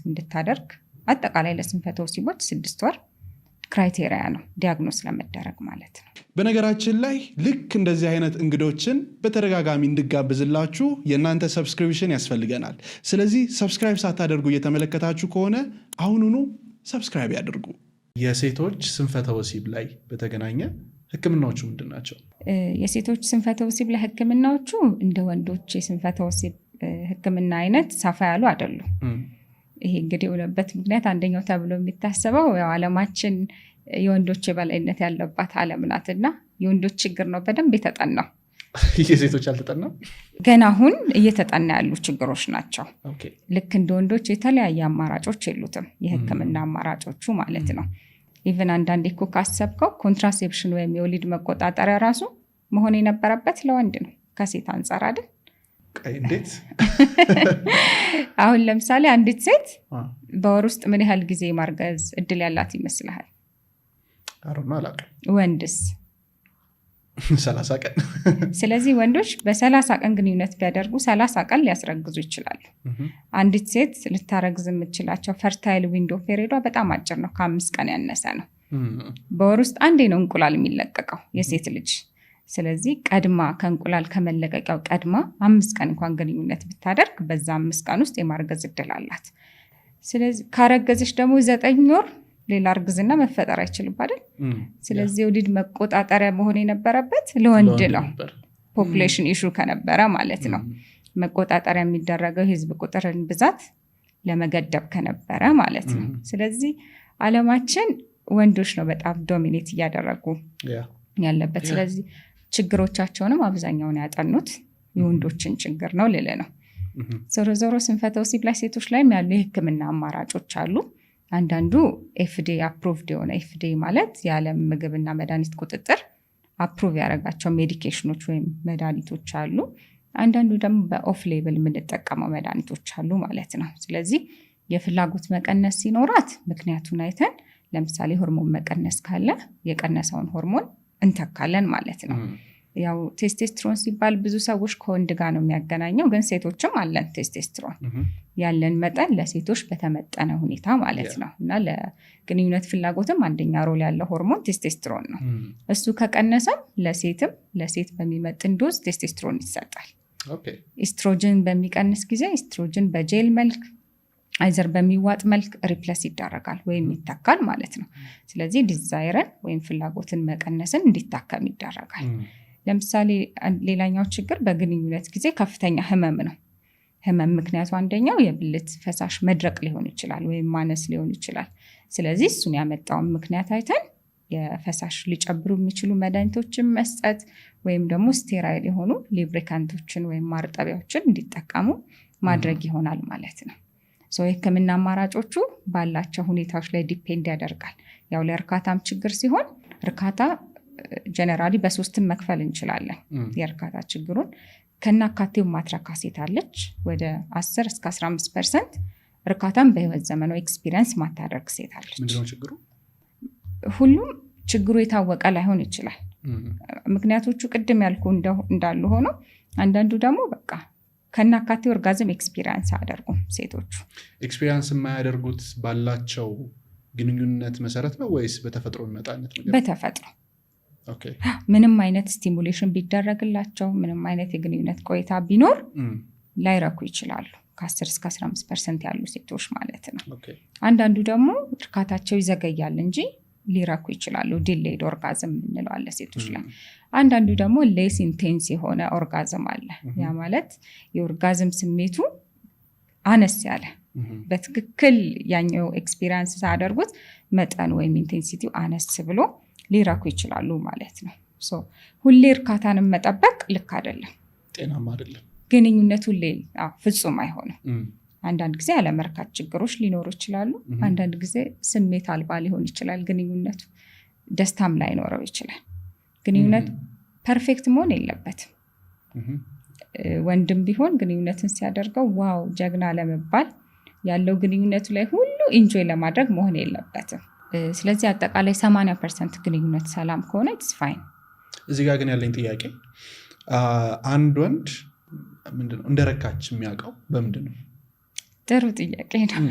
እንድታደርግ፣ አጠቃላይ ለስንፈተ ወሲቦች 6 ወር criteria ነው diagnose ለመደረግ ማለት ነው። በነገራችን ላይ ልክ እንደዚህ አይነት እንግዶችን በተደጋጋሚ እንድጋብዝላችሁ የእናንተ subscription ያስፈልገናል። ስለዚህ subscribe ሳታደርጉ እየተመለከታችሁ ከሆነ አሁኑኑ subscribe ያድርጉ። የሴቶች ስንፈተ ወሲብ ላይ በተገናኘ ሕክምናዎቹ ምንድን ናቸው? የሴቶች ስንፈተ ወሲብ ላይ ሕክምናዎቹ እንደ ወንዶች የስንፈተ ወሲብ ሕክምና አይነት ሰፋ ያሉ አይደሉም። ይሄ እንግዲህ የሆነበት ምክንያት አንደኛው ተብሎ የሚታሰበው ያው ዓለማችን የወንዶች የበላይነት ያለባት ዓለም ናት እና የወንዶች ችግር ነው በደንብ የተጠናው። የሴቶች አልተጠናም? ገና አሁን እየተጠና ያሉ ችግሮች ናቸው። ልክ እንደ ወንዶች የተለያየ አማራጮች የሉትም፣ የህክምና አማራጮቹ ማለት ነው። Even አንዳንዴ እኮ ካሰብከው contraception ወይም የወሊድ መቆጣጠሪያ ራሱ መሆን የነበረበት ለወንድ ነው ከሴት አንጻር አይደል? እንዴት? አሁን ለምሳሌ አንዲት ሴት በወር ውስጥ ምን ያህል ጊዜ ማርገዝ እድል ያላት ይመስልሃል? አላውቅም። ወንድስ? 30 ቀን። ስለዚህ ወንዶች በ30 ቀን ግንኙነት ቢያደርጉ 30 ቀን ሊያስረግዙ ይችላሉ። አንዲት ሴት ልታረግዝ የምትችላቸው fertile window period ዋ በጣም አጭር ነው፣ ከ5 ቀን ያነሰ ነው። በወር ውስጥ አንዴ ነው እንቁላል የሚለቀቀው የሴት ልጅ። ስለዚህ ቀድማ ከእንቁላል ከመለቀቂያው ቀድማ 5 ቀን እንኳን ግንኙነት ብታደርግ በዛ 5 ቀን ውስጥ የማርገዝ እድል አላት። ስለዚህ ካረገዘች ደግሞ 9 ወር ሌላ እርግዝና መፈጠር አይችልም አይደል? ስለዚህ የወሊድ መቆጣጠሪያ መሆን የነበረበት ለወንድ ነው። Population issue ከነበረ ማለት ነው። መቆጣጠሪያ የሚደረገው የህዝብ ቁጥርን ብዛት ለመገደብ ከነበረ ማለት ነው። ስለዚህ አለማችን ወንዶች ነው በጣም dominate እያደረጉ ያለበት። ስለዚህ ችግሮቻቸውንም አብዛኛውን ያጠኑት የወንዶችን ችግር ነው ልል ነው። ዞሮ ዞሮ ስንፈተ ወሲብ ላይ ሴቶች ላይም ያሉ የህክምና አማራጮች አሉ። አንዳንዱ FDA approved የሆነ፣ FDA ማለት የዓለም ምግብና መድኃኒት ቁጥጥር approve ያደረጋቸው medication ኖች ወይም መድኃኒቶች አሉ። አንዳንዱ ደግሞ በ off label የምንጠቀመው መድኃኒቶች አሉ ማለት ነው። ስለዚህ የፍላጎት መቀነስ ሲኖራት ምክንያቱን አይተን ለምሳሌ ሆርሞን መቀነስ ካለ የቀነሰውን ሆርሞን እንተካለን ማለት ነው። ያው ቴስቴስትሮን ሲባል ብዙ ሰዎች ከወንድ ጋር ነው የሚያገናኘው፣ ግን ሴቶችም አለን ቴስቴስትሮን፣ ያለን መጠን ለሴቶች በተመጠነ ሁኔታ ማለት ነው። እና ለግንኙነት ፍላጎትም አንደኛ role ያለው ሆርሞን ቴስቴስትሮን ነው። እሱ ከቀነሰም ለሴትም ለሴት በሚመጥን dose testosterone ይሰጣል። ኢስትሮጅን በሚቀንስ ጊዜ estrogen በ gel መልክ either በሚዋጥ መልክ replace ይደረጋል ወይም ይተካል ማለት ነው። ስለዚህ desire ን ወይም ፍላጎትን መቀነስን እንዲታከም ይደረጋል። ለምሳሌ ሌላኛው ችግር በግንኙነት ጊዜ ከፍተኛ ህመም ነው። ህመም ምክንያቱ አንደኛው የብልት ፈሳሽ መድረቅ ሊሆን ይችላል ወይም ማነስ ሊሆን ይችላል። ስለዚህ እሱን ያመጣውን ምክንያት አይተን የፈሳሽ ሊጨምሩ የሚችሉ መድኃኒቶችን መስጠት ወይም ደግሞ sterile የሆኑ lubricant ኦችን ወይም ማርጠቢያዎችን እንዲጠቀሙ ማድረግ ይሆናል ማለት ነው። የህክምና አማራጮቹ ባላቸው ሁኔታዎች ላይ depend ያደርጋል። ያው ለእርካታም ችግር ሲሆን እርካታ generally በሶስትም መክፈል እንችላለን። የእርካታ ችግሩን ከናካቴው ማትረካ ሴት አለች። ወደ 10 እስከ 15% እርካታን በህይወት ዘመኗ experience ማታደርግ ሴት አለች። ምንድነው ችግሩ? ሁሉም ችግሩ የታወቀ ላይሆን ይችላል። ምክንያቶቹ ቅድም ያልኩ እንዳሉ ሆኖ አንዳንዱ ደግሞ በቃ ከናካቴው orgasm experience አያደርጉም ሴቶቹ። Experience የማያደርጉት ባላቸው ግንኙነት መሰረት ነው ወይስ በተፈጥሮ የሚመጣ አይነት ነገር? በተፈጥሮ። ምንም አይነት stimulation ቢደረግላቸው፣ ምንም አይነት የግንኙነት ቆይታ ቢኖር ላይረኩ ይችላሉ። ከ10 እስከ 15% ያሉ ሴቶች ማለት ነው። አንዳንዱ ደግሞ እርካታቸው ይዘገያል እንጂ ሊረኩ ይችላሉ። Delayed orgasm የምንለው አለ ሴቶች ላይ። አንዳንዱ ደግሞ less intense የሆነ orgasm አለ። ያ ማለት የ orgasm ስሜቱ አነስ ያለ፣ በትክክል ያኛው experience ሳያደርጉት መጠኑ ወይም intensity ው አነስ ብሎ ሊረኩ ይችላሉ ማለት ነው። So ሁሌ እርካታንም መጠበቅ ልክ አይደለም። ጤናማ አይደለም። ግንኙነት ሁሌ ፍጹም አይሆንም። አንዳንድ ጊዜ አለመርካት ችግሮች ሊኖሩ ይችላሉ። አንዳንድ ጊዜ ስሜት አልባ ሊሆን ይችላል ግንኙነቱ፣ ደስታም ላይኖረው ይችላል። ግንኙነት perfect መሆን የለበትም። ወንድም ቢሆን ግንኙነትን ሲያደርገው wow ጀግና ለመባል ያለው ግንኙነቱ ላይ ሁሉ enjoy ለማድረግ መሆን የለበትም። ስለዚህ አጠቃላይ 80% ግንኙነት ሰላም ከሆነ it's fine። እዚህ ጋር ግን ያለኝ ጥያቄ አንድ ወንድ ምንድነው እንደረካች የሚያውቀው በምንድን ነው? ጥሩ ጥያቄ ነው።